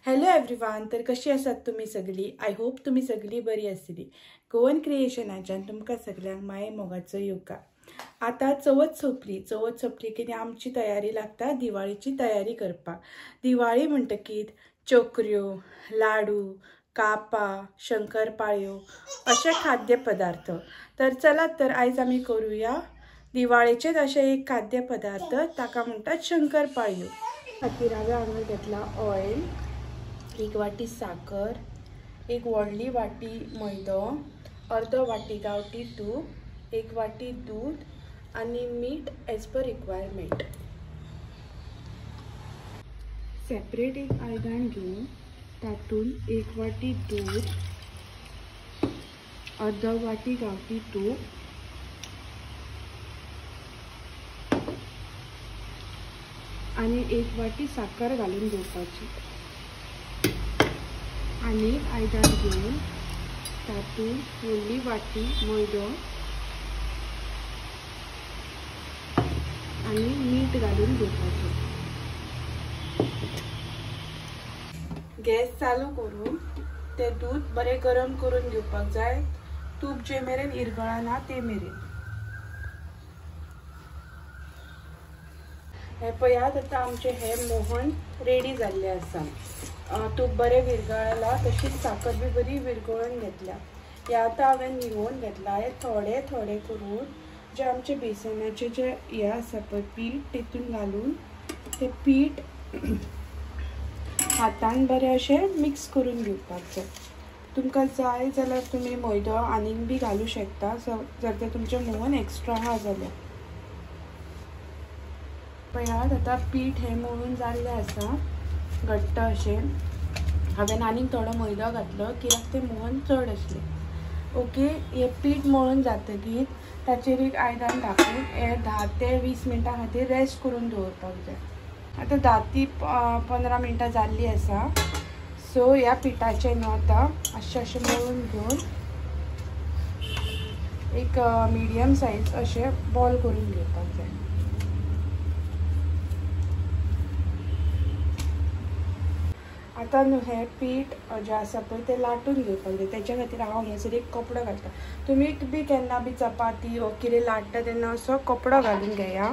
Hello everyone, तर कशी आसात तुमी सगळी? I hope तुमी सगळी बरी आसतली। गोवन क्रिएशनाच्यान तुमकां सगळ्यांक माये मोगाचो येवकार। आतां चवथ सोंपली, चवथ सोंपली की आमची तयारी लागता दिवाळीची तयारी करपाक। दिवाळी म्हणटकीत चकऱ्यो, लाडू, कापा, शंकरपाळ्यो अशे खाद्य पदार्थ। तर चलात तर आयज आमी करूया दिवाळेचेच अशे एक खाद्य पदार्थ, ताका म्हणटात शंकरपाळ्यो। खातीर हांवें हांगा घेतला ऑयल, एक वाटी साकर, एक व्हडली वाटी मैदो, अर्दो वाटी गांवठी तूप, एक वाटी दूध आनी मीठ एज पर रिक्वायरमेंट। सेपरेट एक आयदन घेवन तातूंत एक वाटी दूध, अर्दो वाटी गांवठी तूप, आनी एक वाटी साकर घालून घेवपाची। आनी आयदन घेवन तातूंत व्हडली वाटी मैदो आनी मीठ घालून घेवपाचें। गॅस चालू करून तें दूध बरें गरम करून घेवपाक जाय, तूप जे मेरेन इरगळना ते मेरेन। हे पळयात आतां आमचें हें मोहन रेडी जाल्लें आसा। तूप बरें विरगळला, तशीच साकर बी बरी विरगळून घेतल्या। हे आतां हांवें निवोवन घेतला। हे थोडे थोडे करून जे आमचे बेसनाचे जे हे आसा पळय पीठ, तेतून घालून ते पीठ हातान बरें अशें मिक्स करून घेवपाक जाय। तुमकां जाय जाल्यार तुमी मैदो आनीक बी घालूं शकता, जर तें तुमचें मोहन एक्स्ट्रा आहा जाल्यार। पळयात आतां पीठ हें मळून जाल्लें आसा घट्ट अशें। हांवें आनीक थोडो मैदो घातलो कित्याक तें मोहन चड आसलें। ओके, हें पीठ मळून जातकीर ताचेर एक आयदन धाकून हें 10 ते 20 मिनटां खातीर रेस्ट करून दवरपाक जाय। आतां 10 ते 15 मिनटां जाल्लीं आसा। सो ह्या पिठाचें न्हू आतां मातशें अशें मळून घेवन एक मिडियम सायज अशें बॉल करून घेवपाक जाय। आतां न्हू हें पीठ जें आसा पळय तें लाटून घेवपाक जाय। तेच्या खातीर हांव हांगासर एक कपडो घालता। तुमी बी केन्ना बी चपाती वो कितें लाट्टा तेन्ना असो कपडो घालून घेया,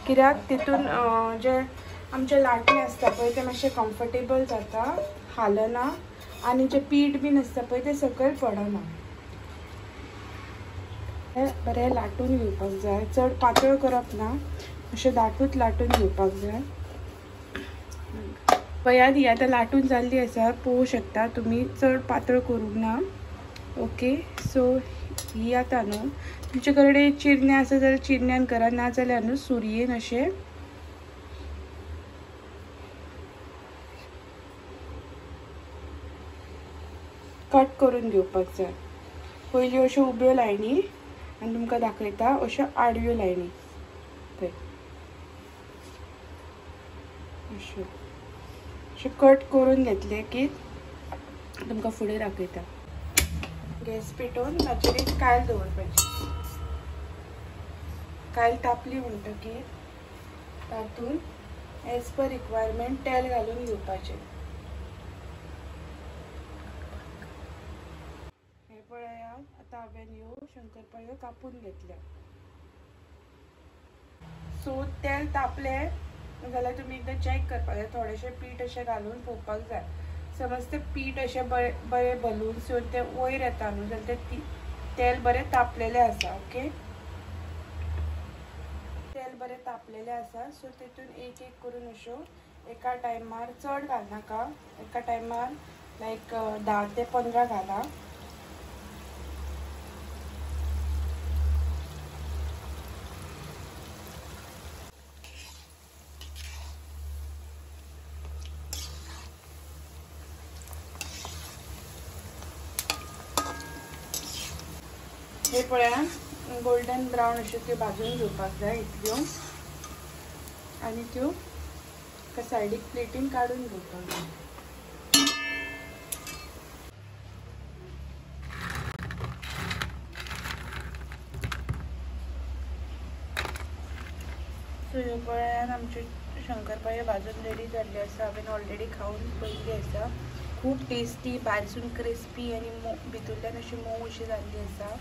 कित्याक तितून जे आमचें लाटणें आसता पळय तें मातशें कम्फर्टेबल जाता, हालना आनी जें पीठ बीन आसता पळय तें सकयल पडना। हें बरें लाटून घेवपाक जाय, चड पातळ करप ना, अशें दाटूच लाटून घेवपाक जाय। पळयात ही आतां लाटून जाल्ली आसा, पळोवंक शकता तुमी, चड पातळ करूंक ना। ओके, सो ही आतां न्हू तुमचे कडेन चिरणे आसा जाल्यार चिरण्यान करा, ना जाल्यार न्हू सुरयेन अशें कट करून घेवपाक जाय। पयलीं अश्यो उब्यो लायनी आनी तुमकां दाखयता अश्यो आडव्यो लायनी, पळय अश्यो अशें कट करून घेतले की तुमकां फुडें दाखयता। गॅस पेटोवन ताचेर एक कायल दवरपाची। कायल तापली म्हणटकीर तातूंत एज पर रिक्वायरमेंट तेल घालून घेवपाचें। हें पळयात आतां हांवें ह्यो शंकरपाळ्यो कापून घेतल्या। सो तेल तापलें जाल्यार तुमी एकदां चॅक करपाक जाय, थोडेशें पीठ अशें घालून पळोवपाक जाय। समज तें पीठ अशें बरें बरें बलून सो तें वयर येता न्हू जाल्यार तें तेल बरें तापलेलें आसा। ओके, तेल बरें तापलेलें आसा। सो तितून एक एक करून अश्यो एका टायमार, चड घालनाका, एका टायमार लायक 10 ते 15 घाला। हे पळया गोल्डन ब्रावन अश्यो त्यो भाजून घेवपाक जाय इतल्यो, आनी त्यो एका सायडीक प्लेटीन काडून घेवपाक जाय। सो ह्यो पळयात आमच्यो शंकरपाळ्यो भाजून रेडी जाल्ले आसा. हांवें ऑलरेडी खावन पळयल्ली आसा. खूब टेस्टी, भायरसून क्रिस्पी आनी भितूरल्यान अशी मोव अशी जाल्ली आसा.